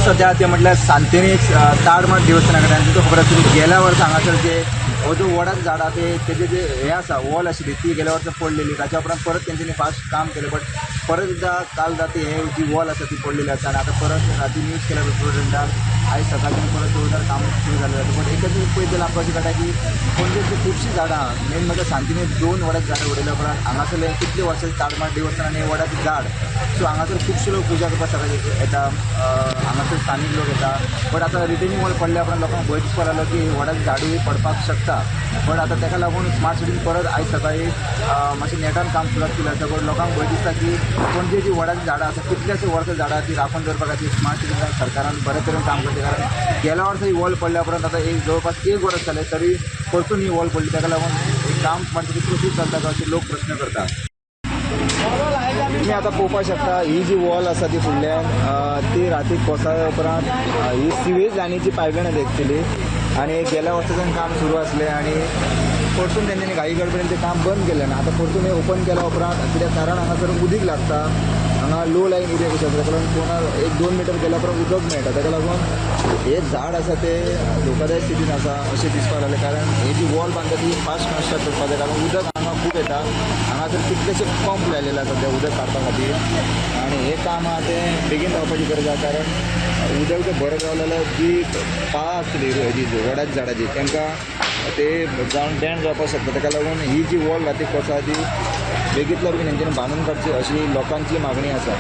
सद्या ते म्हटल्यार सांतिनेज ताडमाड देवस्थाना कडेन. आनी तुमकां खबर आसतली, गेल्या वर्सा हांगासर जे हो जो वडाचें झाड आहा ते तेजे जे हे आसा, वॉल आशिल्ली ती गेल्या वर्सा पडलेली. ताच्या उपरांत परत तेंच्यांनी फास्ट काम केलें, बट परत एकदां काल राती हे जी वॉल आसा ती पडलेली आसा. आनी आतां परत राती न्यूज केल्या प्रेसिडेंटान, आयज सकाळच्यान परत जोरदार काम सुरू जालें आसा. बट एकच पळयत जाल्यार आमकां अशें कळटा की पणजेची खुबशीं झाडां, मेन म्हळ्यार सांतिनेज दोन वडाचीं झाडां उडयल्या उपरांत हांगासरले कितले वर्सां ताडमाड देवस्थान आनी वडाचें झाड. सो हांगासर खुबशे लोक पुजा करपाक सकाळी येता, हांगासर स्थानीक लोक येता. बट आतां रिटेनिंग वॉल पडल्या उपरांत लोकांक भंय दिसपाक लागलो की वडाचें झाडूय पडपाक शकता. बट आतां ताका लागून स्मार्ट सिटीन परत आयज सकाळी मातशें नेटान काम सुरवात केलें आसा. बट लोकांक भंय दिसता की पणजे जी वडाचीं झाडां आसा, कितल्याशे वर्सां झाडां ती राखून दवरपा खातीर स्मार्ट सिटीन सरकारान बरे तरेन काम करचें, कारण गेल्या वर्सा ही वॉल पडल्या उपरांत आतां एक जवळपास एक वर्स जालें तरी परतून ही वॉल पडली. ताका लागून एक काम स्मार्ट सिटी कशी चलता काय अशें लोक प्रश्न करतात. तुम्ही आता पळोवपाक शकता, ही जी वॉल आसा ती फुडल्यान ती राती कोसळ्या उपरांत ही सिवेज लायनीची पायपलायन आसा एक्चुली. आनी गेल्या वर्साच्यान काम सुरू आसलें आनी परतून तेंच्यांनी घाई गडबडीन तें काम बंद केलें. आनी आतां परतून हें ओपन केल्या उपरांत, कित्याक कारण हांगासर उदीक लागता, हांगा लो लायन एरिया कशी आसा, ताका लागून कोणा एक 2 मिटर गेल्या उपरांत उदक मेळटा. ताका लागून हें झाड आसा तें धोकादायक स्थितीन आसा अशें दिसपाक लागलें, कारण ही जी वॉल बांदता ती फास्ट कन्स्ट्रक्ट करपाक जाय, कारण उदक हांगा खूब येता. हांगासर कितलेशे पंप लायलेले आसा ते उदक काडपा खातीर. आनी हें काम आहा तें बेगीन जावपाची गरज आसा, कारण उदक जर भरत रावलें जाल्यार जी पाळां आसतली हेजी वडाच्या झाडाची, तांकां ते जावन डॅमेज जावपाक शकता. ताका लागून ही जी वॉल राती कोसळ्ळा ती बेगीतल्या बेगीन हेंच्यांनी बांदून काडची अशी लोकांची मागणी आसा.